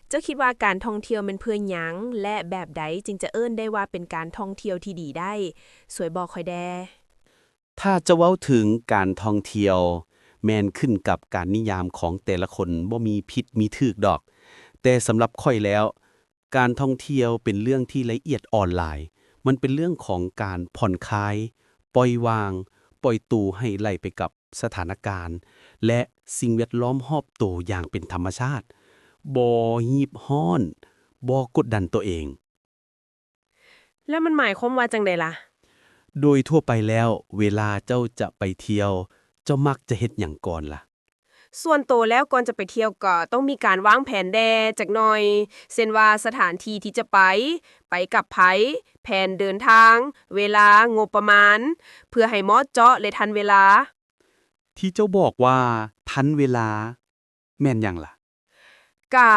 ເຈົ້າຄິດວ່າການທ່ອງທ່ຽວແມ່ນເພື່ອຫຍັງ ແລະ ແບບໃດຈຶ່ງຈະເອີ້ນໄດ້ວ່າເປັນການທ່ອງທ່ຽວທີ່ດີໄດ້? ຊ່ວຍບອກຂ້ອຍແດ່. ຖ້າຈະເວົ້າເຖິງການທ່ອງທ່ຽວ ແມ່ນຂຶ້ນກັບການນິຍາມຂອງແຕ່ລະຄົນ, ບໍ່ມີຜິດມີຖືກດອກ. ແຕ່ສຳລັບຂ້ອຍແລ້ວ, ການທ່ອງທ່ຽວເປັນເລື່ອງທີ່ລະອຽດອ່ອນຫຼາຍ. ມັນເປັນເລື່ອງຂອງການຜ່ອນຄາຍ, ປ່ອຍວາງ, ປ່ອຍໂຕໃຫ້ໄຫຼໄປກັບສະຖານະການ ແລະ ສິ່ງແວດລ້ອມຮອບໂຕຢ່າງເປັນທຳມະຊາດ, ບໍ່ຮີບຮ້ອນ, ບໍ່ກົດດັນຕົວເອງ. ແລ້ວມັນໝາຍຄວາມວ່າຈັ່ງໃດລະ? ໂດຍທົ່ວໄປແລ້ວ, ເວລາເຈົ້າຈະໄປທ່ຽວ, ເຈົ້າມັກຈະເຮັດຫຍັງກ່ອນລະ? ສ່ວນໂຕແລ້ວ, ກ່ອນຈະໄປທ່ຽວກໍຕ້ອງມີການວາງແຜນແດ່ຈັກໜ່ອຍ, ເຊັ່ນວ່າສະຖານທີ່ທີ່ຈະໄປ, ໄປກັບໃຜ, ແຜນເດີນທາງ, ເວລາ, ງົບປະມານ, ເພື່ອໃຫ້ເໝາະເຈາະ ແລະ ທັນເວລາ. ທີ່ເຈົ້າບອກວ່າທັນເວລາ ແມ່ນຫຍັງລະ? ກະ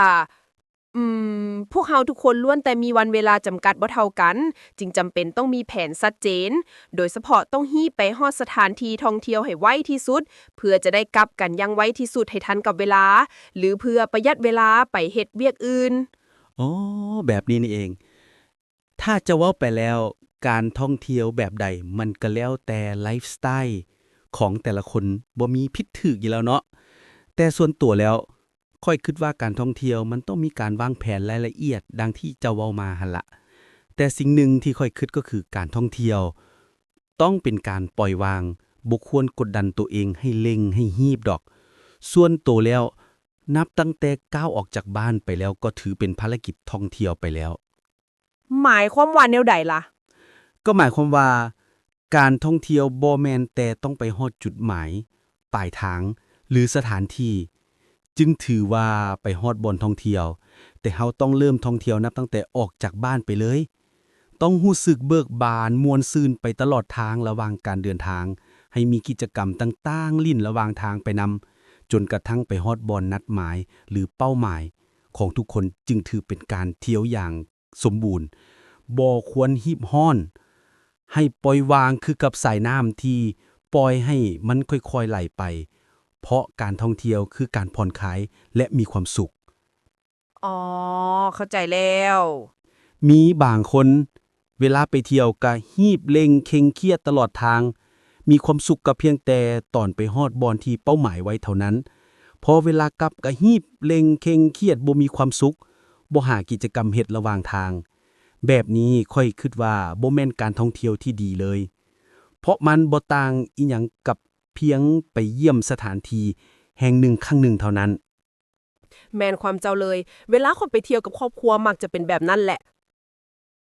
ອືມ ພວກເຮົາທຸກຄົນລ້ວນແຕ່ມີວັນເວລາຈຳກັດບໍ່ເທົ່າກັນ, ຈຶ່ງຈຳເປັນຕ້ອງມີແຜນຊັດເຈນ, ໂດຍສະເພາະຕ້ອງຮີບໄປຮອດສະຖານທີ່ທ່ອງທ່ຽວໃຫ້ໄວທີ່ສຸດ, ເພື່ອຈະໄດ້ກັບກັນຢ່າງໄວທີ່ສຸດໃຫ້ທັນກັບເວລາ, ຫຼື ເພື່ອປະຢັດເວລາໄປເຮັດວຽກອື່ນ. ອໍ ແບບນີ້ນີ້ເອງ. ຖ້າຈະເວົ້າໄປແລ້ວ, ການທ່ອງທ່ຽວແບບໃດມັນກໍແລ້ວແຕ່ໄລຟ໌ສະໄຕຂອງແຕ່ລະຄົນ, ບໍ່ມີຜິດຖືກຢູ່ແລ້ວເນາະ. ແຕ່ສ່ວນຕົວແລ້ວ, ຂ້ອຍຄິດວ່າການທ່ອງທ່ຽວມັນຕ້ອງມີການວາງແຜນລາຍລະອຽດດັ່ງທີ່ເຈົ້າເວົ້າມາຫັ້ນລະ. ແຕ່ສິ່ງໜຶ່ງທີ່ຂ້ອຍຄິດກໍຄືການທ່ອງທ່ຽວຕ້ອງເປັນການປ່ອຍວາງ, ບໍ່ຄວນກົດດັນໂຕເອງໃຫ້ເລັ່ງໃຫ້ຮີບດອກ. ສ່ວນໂຕແລ້ວ, ນັບຕັ້ງແຕ່ກ້າວອອກຈາກບ້ານໄປແລ້ວກໍຖືເປັນພາລະກິດທ່ອງທ່ຽວໄປແລ້ວ. ໝາຍຄວາມວ່າແນວໃດລະ? ກໍໝາຍຄວາມວ່າ ການທ່ອງທ່ຽວບໍ່ແມ່ນແຕ່ຕ້ອງໄປຮອດຈຸດໝາຍປາຍທາງ ຫຼື ສະຖານທີ່ ຈຶ່ງຖືວ່າໄປຮອດບ່ອນທ່ອງທ່ຽວ, ແຕ່ເຮົາຕ້ອງເລີ່ມທ່ອງທ່ຽວນັບຕັ້ງແຕ່ອອກຈາກບ້ານໄປເລີຍ. ຕ້ອງຮູ້ສຶກເບີກບານ, ມ່ວນຊື່ນໄປຕະຫຼອດທາງລະຫວ່າງການເດີນທາງ, ໃຫ້ມີກິດຈະກຳຕ່າງໆ ຫຼິ້ນລະຫວ່າງທາງໄປນຳ, ຈົນກະທັ່ງໄປຮອດບ່ອນນັດໝາຍ ຫຼື ເປົ້າໝາຍຂອງທຸກຄົນ, ຈຶ່ງຖືເປັນການທ່ຽວຢ່າງ ສົມບູນ, ບໍ່ຄວນຮີບຮ້ອນ, ໃຫ້ປ່ອຍວາງຄືກັບສາຍນ້ຳທີ່ປ່ອຍໃຫ້ມັນຄ່ອຍໆໄຫຼໄປ, ເພາະການທ່ອງທ່ຽວຄືການຜ່ອນຄາຍ ແລະ ມີຄວາມສຸກ. ອໍ ເຂົ້າໃຈແລ້ວ. ມີບາງຄົນ ເວລາໄປທ່ຽວກະຮີບເລັ່ງເຄັ່ງຄຽດຕະຫຼອດທາງ, ມີຄວາມສຸກກໍພຽງແຕ່ຕອນໄປຮອດບ່ອນທີ່ເປົ້າໝາຍໄວ້ເທົ່ານັ້ນ. ພໍເວລາກັບກໍຮີບເລັ່ງເຄັ່ງຄຽດ, ບໍ່ມີຄວາມສຸກ, ບໍ່ຫາກິດຈະກຳເຮັດລະຫວ່າງທາງ. ແບບນີ້ຂ້ອຍຄິດວ່າບໍ່ແມ່ນການທ່ອງທ່ຽວທີ່ດີເລີຍ, ເພາະມັນບໍ່ຕ່າງອີ່ຫຍັງກັບພຽງໄປຢ້ຽມສະຖານທີ່ແຫ່ງໜຶ່ງຄັ້ງໜຶ່ງເທົ່ານັ້ນ. ແມ່ນຄວາມເຈົ້າເລີຍ. ເວລາຂ້ອຍໄປທ່ຽວກັບຄອບຄົວມັກຈະເປັນແບບນັ້ນແຫຼະ.